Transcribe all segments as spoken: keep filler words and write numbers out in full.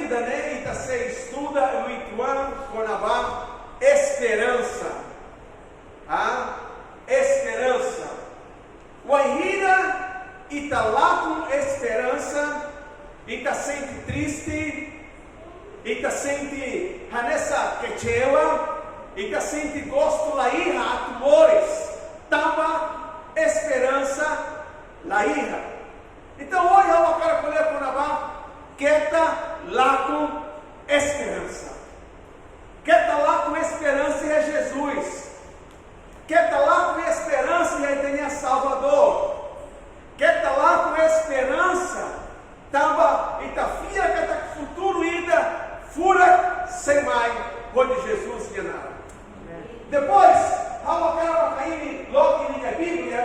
ida-ne'e ita sei estuda uitoan kona-ba esperansa. Ah, esperansa. Wainhira ita lakon esperansa, ita sente triste, ita sente hanesan kecewa, ita sente gostu la iha atu moris, tanba esperansa la iha. Entaun, ohin ha'u hakarak ko'alia kona-ba keta lakon esperansa. Keta lakon esperansa iha Jesus. Keta lakon esperansa iha ita-nia Salvadór. Keta lakon esperansa, tanba ita fiar katak futuru ida furak sei mai hodi Jesus nia naran. Depois, ha'u hakarak hili loke ita-nia Bíblia,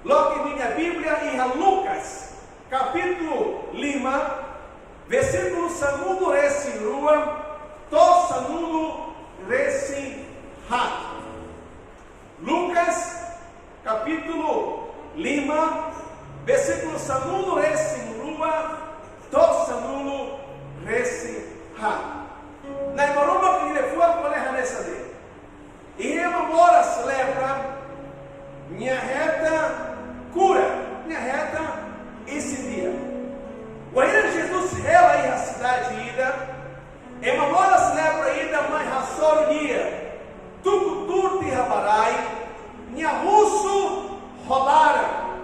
loke ita-nia Bíblia iha Lucas, kapítulu lima, versíkulu sanulu-resin-rua to'o sanulu-resin-haat. Lucas, kapítulu lima, versíkulu sanulu-resin-rua to'o sanulu-resin-haat. Na'i Maromak nia liafuan ko'alia hanesan ne'e: Iha ema moras lepra, nia hetan kura, nia hetan isin-di'ak. Wainhira Jesus hela iha sidade ida, ema moras lepra ida mai hasoru nia, tuku tuur tiha ba rai, nia husu ho laran: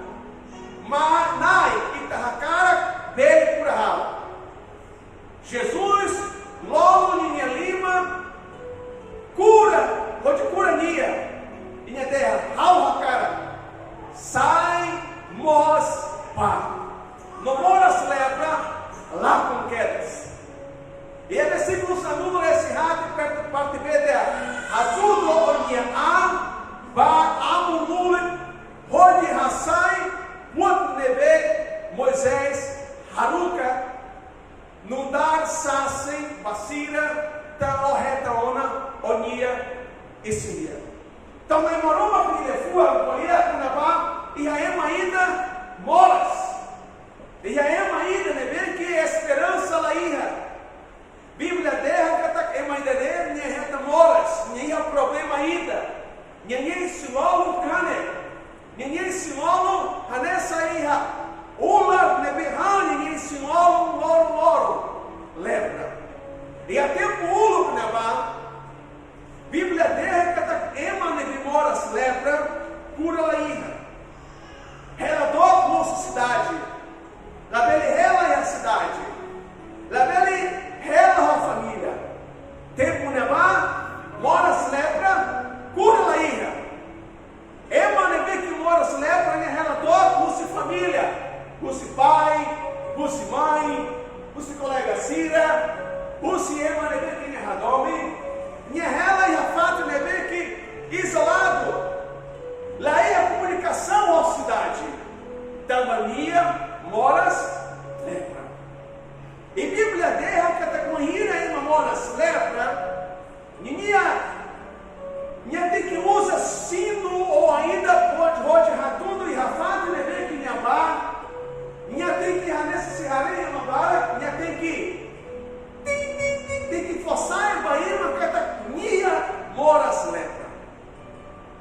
Na'i, ita hakarak bele kura ha'u. Jesus lolo ninia liman, kura, hodi kura nia, i nia dehan: Ha'u hakarak, sai mós bá. No moras lepra lakon kedas. Iha versíkulu sanulu-resin-haat, parte, parte B dehan: Hatudu ó-nia an ba amu-lulik hodi hasai buat ne'ebé Moisés haruka, nu'udar sasin ba sira, tanba ó hetan ona ó-nia isin-di'ak. Entaun, Na'i Maromak nia liafuan ko'alia kona-ba iha ema ida moras. Iha ema ida ne'ebé ke esperansa la iha. Bíblia dehan katak ema ida-ne'e, nia hetan moras, nia iha problema ida. Ninia isin-lolon kanek. Ninia isin-lolon hanesan iha ular ne'ebé han ninia isin-lolon loron-loron. Lepra. Iha tempu uluk ne'ebá, Bíblia dehan katak ema ne'ebé moras lepra, kura la iha. Hela dook husi sidade. Labele hela iha sidade. Labele hela ho família. Tempu ne'ebá, moras lepra, kura la iha. Ema ne'ebé ke moras lepra, nia hela dook husi família, husi pai, husi mãe, husi kolega sira, husi ema ne'ebé ke nia hadomi. Nia hela iha fatin ne'ebé ke izoladu, la iha komunikasaun ho sidade, tanba nia moras lepra. I Bíblia dehan katak wainhira ema moras lepra, ninia, nia tenke uza sinu ou ainda pode hodi hatudu iha fatin ne'ebé ke nia bá. Nia tenke hanesan se haree ema barak, nia tenke, tin, tin, tin, tenke fó sai ba ema katak nia moras lepra.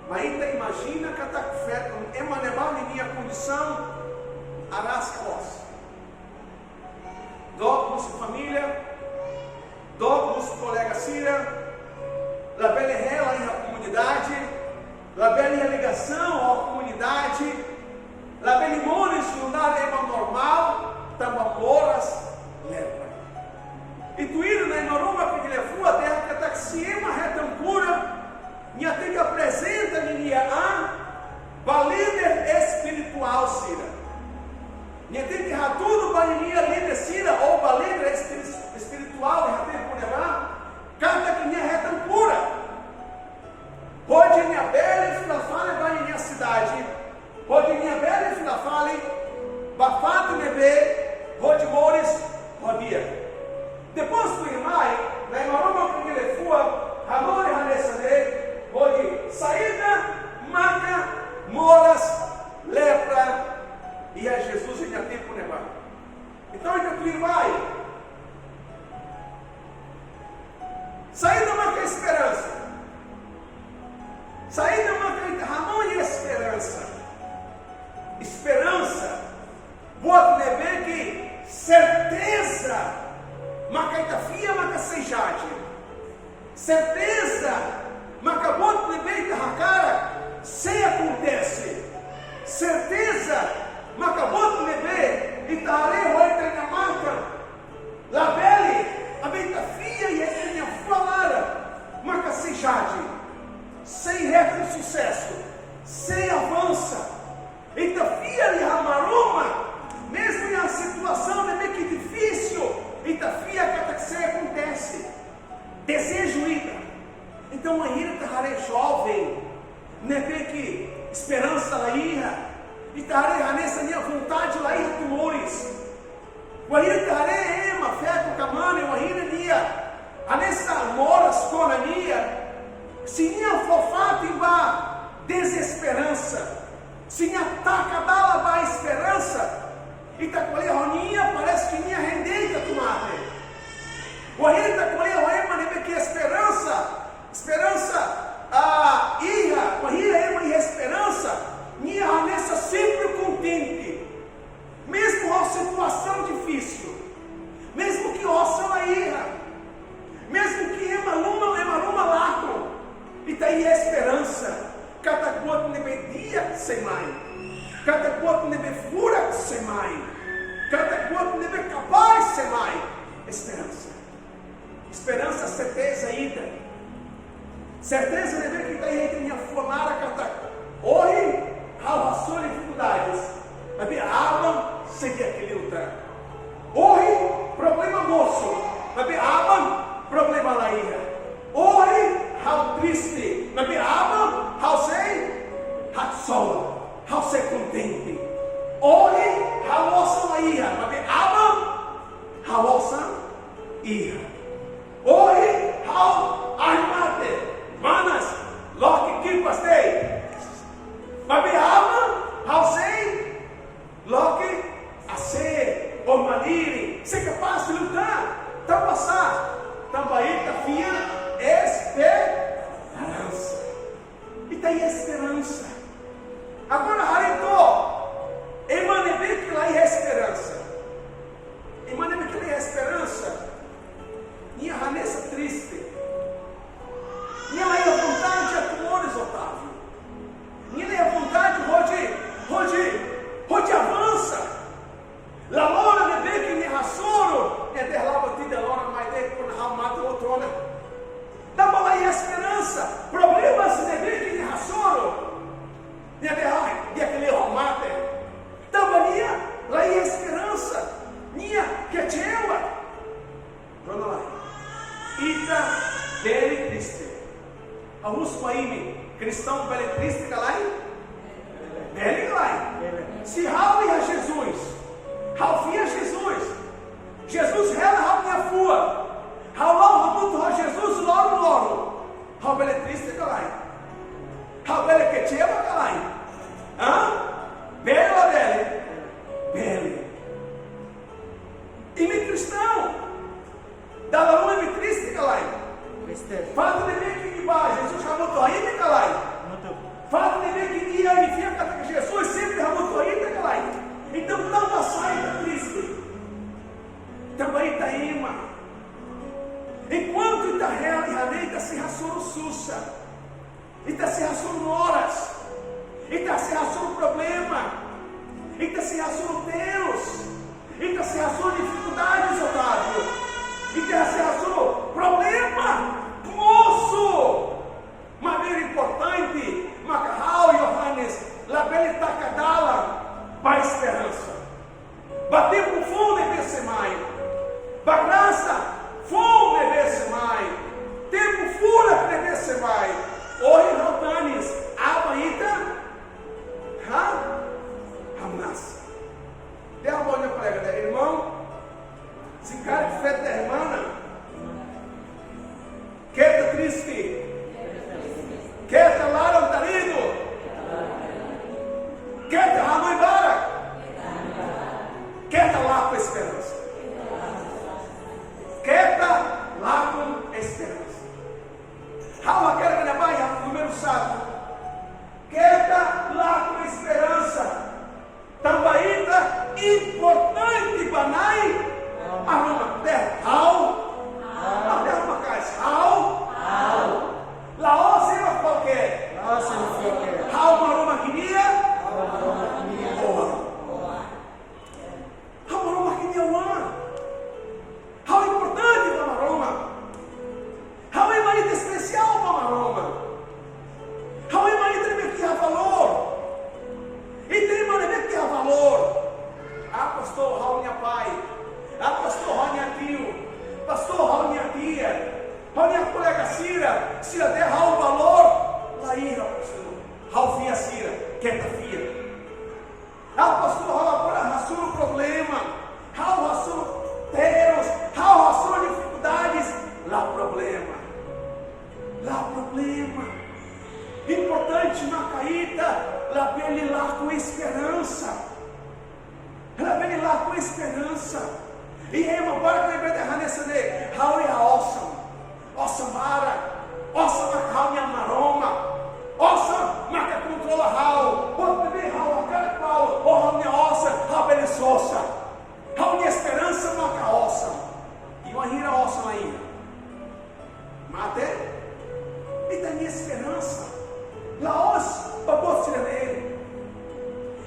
Mas ita imajina katak feto, ema ne'ebá ninia kondisaun araska loos. Dook husi família, dook husi kolega sira, labele hela iha komunidade, labele iha ligasaun ho komunidade, labele moris nu'udar ema normál, tanba moras lepra. I tuir Na'i Maromak nia liafuan dehan katak se ema hetan kura, nia tenke aprezenta ninia an ba líder espirituál sira. Nia tenke hatudu ba ninia líder sira ou ba líder espiri-, espirituál iha tempu ne'ebá, katak nia hetan kura. Hodi nia bele fila fali ba ninia sidade, hodi nia bele fila fali ba fatin ne'ebé tuirmai. Saida maka esperansa? Saida maka ita hanoin esperansa? Esperansa, buat ne'ebé ke serteza maka ita fiar maka sei jadi. Serteza maka buat ne'ebé ita hakarak sei akontese. Serteza maka buat ne'ebé ita haree ho ita-nia matan, labele, maibé ita fiar iha ita-nia fuan laran, maka sei jadi, sei hetan susesu, sei avansa. Ita fiar iha Maromak, mezmu iha situasaun ne'ebé ke difisil, ita fiar katak sei akontese. Dezeju ida. Entaun, wainhira ita haree joven ne'ebé ke esperansa la iha, ita haree hanesan nia vontade la iha tun moris. Wainhira ita haree ema, feto ka mane, wainhira nia hanesan moras kona nia, se nia fó fatin ba dezesperansa, se nia taka dalan ba esperansa, ita ko'alia ho nia, parese ke nia hein de'it atu mate. Wainhira ita ko'alia ho ema ne'ebé ke esperansa, esperansa, ah, iha, wainhira ema iha esperansa, nia hanesan sempre kontente. Mezmu ho situasaun difisil, mezmu ke osan la iha, mezmu ke ema ruma, ema ruma lakon, ita iha esperansa katak buat ne'ebé di'ak sei mai, katak buat ne'ebé furak sei mai, katak buat ne'ebé kapás sei mai. Esperansa. Esperansa, serteza ida. Serteza ne'ebé ke ita iha ita-nia fuan laran katak, ohin ha'u hasoru difikuldades, maibé aban sei di'ak liután. Ohin problema mosu, maibé aban problema la iha. Ohin ha'u triste, maibé aban ha'u sei haksolok, ha'u sei kontente. Ohin ha'u osan la iha, maibé aban ha'u osan iha. Ohin ha'u ahi mate, manas, loke kipas de'it. Maibé aban ha'u sei loke A C, ou malirin, sei kapás liután. Tanba sá? Tanba ita fiar esperansa. Ita iha esperansa. Agora, haree took, ema ne'ebé ke la iha esperansa. Ema ne'ebé ke la iha esperansa, nia hanesan triste. Nia la iha vontade atu moris, Otávio. Nia la iha vontade hodi, hodi, hodi avansa. La loron ne'ebé ke nia hasoru, nia dehan: "La buat ida, loron mai de'it, kuandu ha'u mate hotu ona." Tanba la iha esperansa. Problemas ne'ebé ke nia hasoru, nia dehan: "Ai, di'ak liu ha'u mate." Tanba nia la iha esperansa, nia kecewa. Rona lai. Ita bele triste. Ha'u husu ba imi, kristaun bele triste ka lae? Bele ka lae? Se ha'u iha Jesus, ha'u fiar Jesus, Jesus hela ha'u-nia fuan, ha'u la'o hamutuk ho Jesus loron-loron, ha'u bele triste ka lae? Ha'u bele kecewa ka lae? Hã? Bele ka la bele? Bele. Imi kristaun, dala ruma imi triste ka lae? Triste. Fatin ne'ebé ke imi ba, Jesus hamutuk ho imi ka lae? Hamutuk. Fatin ne'ebé ke imi iha, imi fiar katak Jesus sempre hamutuk ho imi ka lae? Entaun, tanba sá ita triste? Tanba ita ema. Enkuantu ita hela iha ne'e, ita sei hasoru susar. Ita sei hasoru moras. Ita sei hasoru problema. Ita sei hasoru terus. Ita sei hasoru difikuldades, Otávio. Ita sei hasoru problema mosu. Maibé importante maka ha'u, Yohanes, labele taka dalan ba esperansa. Ba tempu foun ne'ebé sei mai. Ba grasa foun ne'ebé sei mai. Tempu furak ne'ebé sei mai. Ohin ha'u tanis, aban ita ha-, hamnasa. Dehan ba ó-nia kolega, dehan: "Irmaun, sira dehan ha'u valór, la iha, pastór. Ha'u fiar sira, keta fiar. Ah, pastór, ha'u agora hasoru problema. Ha'u hasoru terus, ha'u hasoru difikuldades. La problema. La problema. Importante maka ita labele lakon esperansa. Labele lakon esperansa. I ema barak ne'ebé dehan hanesan ne'e: ha'u iha osan. Osan barak. Osan maka ha'u-nia Maromak. Osan maka kontrola ha'u. Buat ne'ebé ha'u hakarak, ha'u, ho ha'u-nia osan, ha'u bele sosa. Ha'u-nia esperansa maka osan. I wainhira osan la iha, mate. Ita-nia esperansa la'ós ba buat sira-ne'e.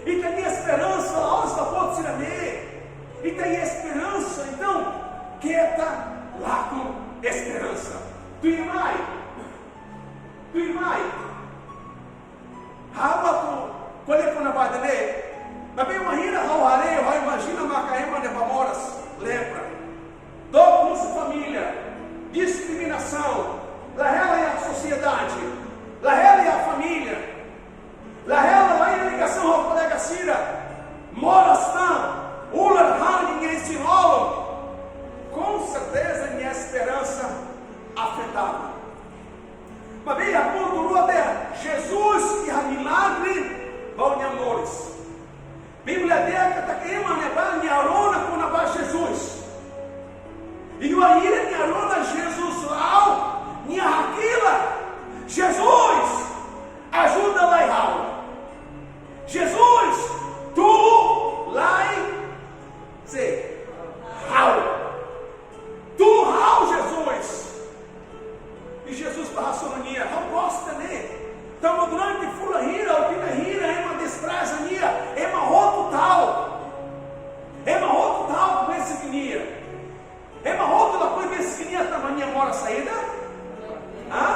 Ita-nia esperansa la'ós ba buat sira-ne'e. Ita-nia esperansa, entaun, keta lakon esperansa. Tuirmai. Tuirmai. Ha'u atu ko'alia kona-ba ida-ne'e. Maibé wainhira ha'u haree, ha'u imajina maka ema ne'ebé moras lepra. Dook husi família, diskriminasaun, la hela iha sosiedade, la hela iha família, la hela, la iha ligasaun ho kolega sira, moras tan, ular han nia isin-lolon. Com certeza nia esperansa afetadu. Maibé iha pontu rua dehan, Jesus iha milagre ba ó-nia moris. Bíblia dehan katak ema ne'ebá nia rona kona-ba Jesus. I wainhira nia rona Jesus la'o, nia hakilar: Jesus, ajuda lai ha'u. Jesus, tulun lai, se, ha'u. Tulun ha'u, Jesus. I Jesus bá hasoru nia. Ha'u gosta ne'e. Tanba durante fulan hira ou tinan hira ema despreza nia. Ema hotu ta'uk. Ema hotu ta'uk besik nia. Ema hotu lakohi besik nia tanba nia moras saida? Hã?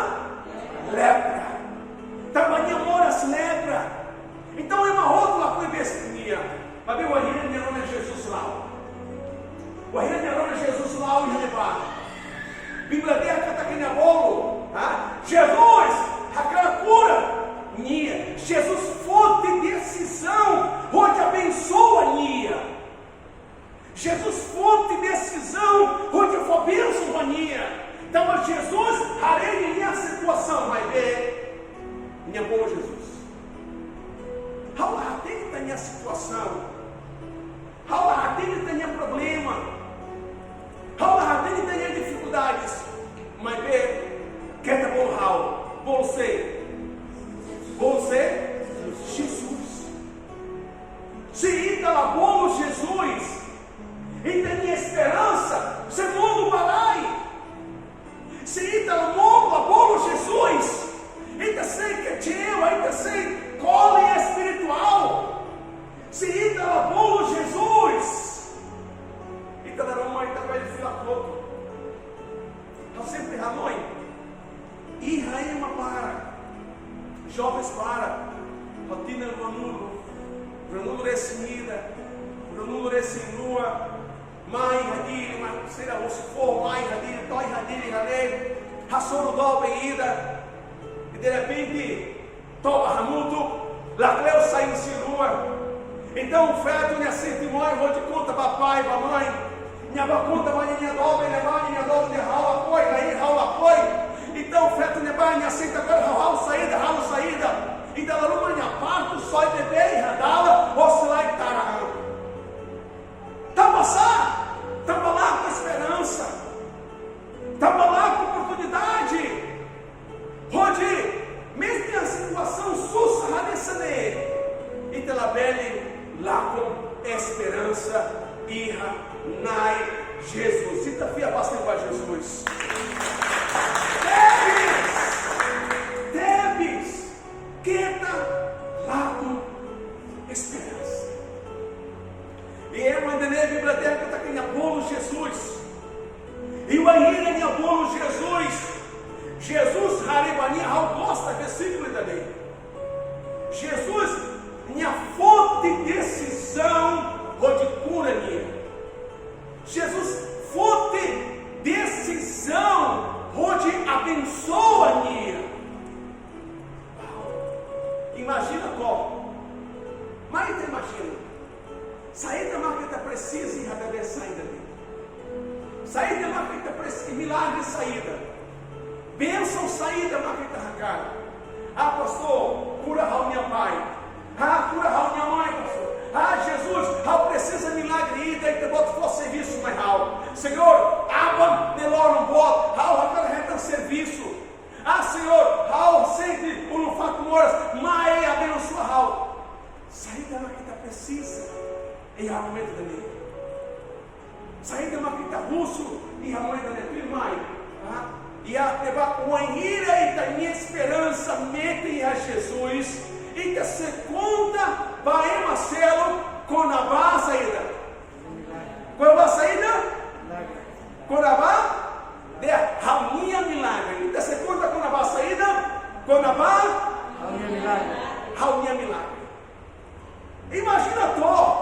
Lepra. Tanba nia moras lepra. Entaun ema hotu lakohi besik nia. Maibé wainhira nia rona Jesus la'o. Wainhira nia rona Jesus la'o iha ne'ebá, Bíblia dehan katak nia bolu, ha? Jesus hakarak kura nia. Jesus foti desizaun hodi abensoa nia. Jesus foti desizaun hodi fó bensaun ba nia. Tanba Jesus haree nia situasaun, maibé nia bolu Jesus: ha'u la hatene ita-nia situasaun. Ha'u la hatene ita-nia problema. Ha'u la hatene ita-nia difikuldades. Maibé keta bolu ha'u. Bolu sé? Bolu sé? Jesus. Se ita la bolu Jesus, ita-nia esperansa sei monu ba rai. Se ita la bolu, la bolu Jesus, ita sei kecewa, ita sei kole espirituál. Se ita la bolu Jesus, ita la rona, ita bele fila kotuk. Ha'u sempre hanoin, iha ema barak, jovens barak, ho tinan ruanulu, ruanulu-resin-ida, ruanulu-resin-rua, mai iha Dili, mai sira husi foho mai iha Dili, to'o iha Dili haree, hasoru doben ida, i derrepente toba hamutuk, lakleur sai isin-rua. Entaun feto nia sente moe hodi konta ba pai, ba mãe. Nia bá konta ba nia doben, nia bá, nia doben dehan ha'u lakohi, la iha, ha'u lakohi. Entaun feto nia bá, nia sente agora ha'u halo saida, halo saida. Entaun dala ruma nia partu, soe bebé iha dalan, hosi lai tara an. Tanba sá? Tanba lakon esperansa. Tanba lakon oportunidade. Hodi, mezmu iha situasaun susar hanesan ne'e, ita labele lakon esperansa iha Na'i Jesus. Ita fiar basta ba Jesus. Tebes, tebes, keta lakon esperansa. I ema ida-ne'e Bíblia dehan katak nia bolu Jesus. I wainhira nia bolu Jesus, Jesus haree ba nia, ha'u gosta versíkulu ida-ne'e. Jesus, nia foti desizaun hodi kura nia. Jesus foti desizaun hodi abensoa nia. Uau. Imajina to'ok. Mai ita imajina. Saida mak ita presiza iha bebé saida de'it? Saida mak ita presiza, milagre saida? Bensaun saida mak ita hakarak? Ah, pastór, kura ha'u-nia pai. Ah, kura ha'u-nia mãe, pastór. Ah, Jesus, ha'u presiza milagre ida, Ita-Boot fó servisu mai ha'u. Señór, aban-bainrua loron boot, ha'u hakarak hetan servisu. Ah, Señór, ha'u sente ulun-fakun moras, mai abensoa ha'u. Saida mak ita presiza iha momentu ida-ne'e? Saida mak ita husu iha momentu ida-ne'e? Primeiru, ah, iha ne'ebá, wainhira ita-nia esperansa metin iha Jesus, ita sei konta ba ema seluk kona-ba saida? Kona-ba saida? Kona-ba de'it ha'u-nia milagre. Ita sei konta kona-ba saida? Kona-ba ha'u-nia milagre. Ha'u-nia milagre. Imajina to'ok,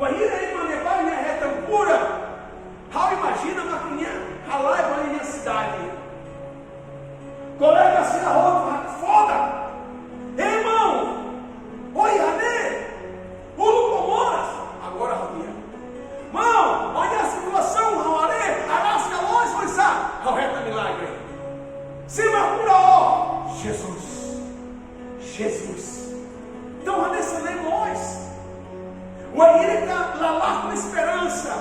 wainhira ema ne'ebá nia hetan kura, ha'u imajina mak nia halai ba nia sidade. Kolega sira hotu hakfodak. Irmaun, oi, haree, uluk moras, agora ha'u di'ak. Maun, ó-nia situasaun, ha'u haree, araska loos, oinsá? Ha'u hetan milagre. Sé mak kura ó? Jesus. Jesus. Entaun, hanesan ne'e mós, wainhira ita la lakon esperansa,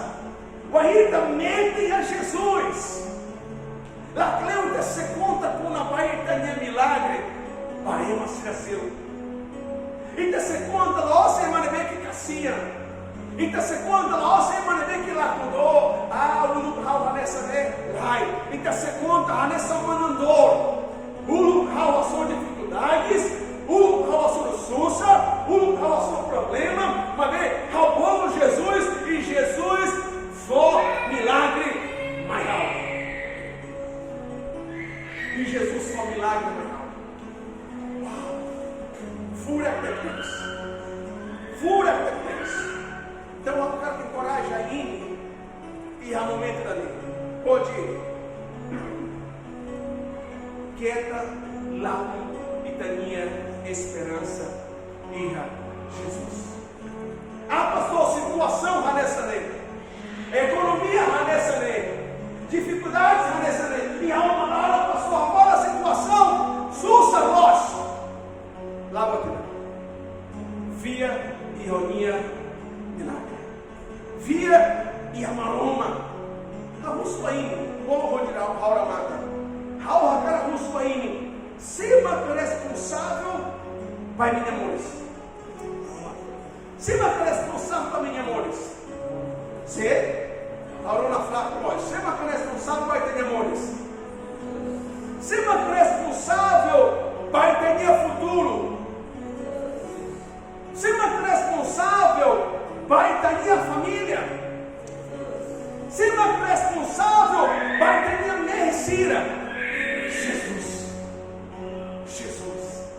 wainhira ita metin iha Jesus, lakleur ita sei konta kona-ba ita-nia milagre ba ema sira seluk. Ita sei konta la'ós ema ne'ebé ke kasian. Ita sei konta la'ós ema ne'ebé ke lakon dór. Ah, uluk ha'u hanesan ne'e, lae. Ita sei konta hanesan manán-dór. Uluk ha'u hasoru difikuldades, uluk ha'u hasoru susar, uluk ha'u hasoru problema, maibé ha'u bolu Jesus, i Jesus fó milagre mai ha'u. I Jesus fó milagre mai ha'u. Uau! Furak tebes. Furak tebes. Entaun, ha'u hakarak enkoraja imi iha momentu ida-ne'e. Hodi keta lakon ita-nia esperansa iha Jesus. Ah, pastór, situasaun hanesan ne'e, ekonomia hanesan ne'e, difikuldades hanesan ne'e, i ha'u malae, pastór, agora situasaun susar loos. La buat ida. Fiar iha ó-nia milagre. Fiar iha Maromak. Ha'u husu ba imi, bolu hodi ha'u, ha'u remata. Ha'u hakarak husu ba imi, sé mak responsavel ba imi-nia moris? Sé mak responsavel ba imi-nia moris? Sé? Ha'u rona fraku loos. Sé mak responsavel ba ita-nia moris? Sé mak responsavel ba ita-nia futuru? Sé mak responsavel ba ita-nia família? Sé mak responsavel ba ita-nia mehi sira? Jesus. Jesus.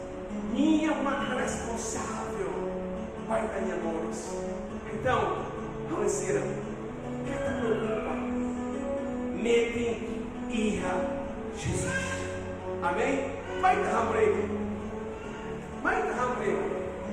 Nia mak responsavel ba ita-nia moris. Entaun, ha'u-nia sira, keta preokupa. Metin iha Jesus. Amen? Mai ita hamriik.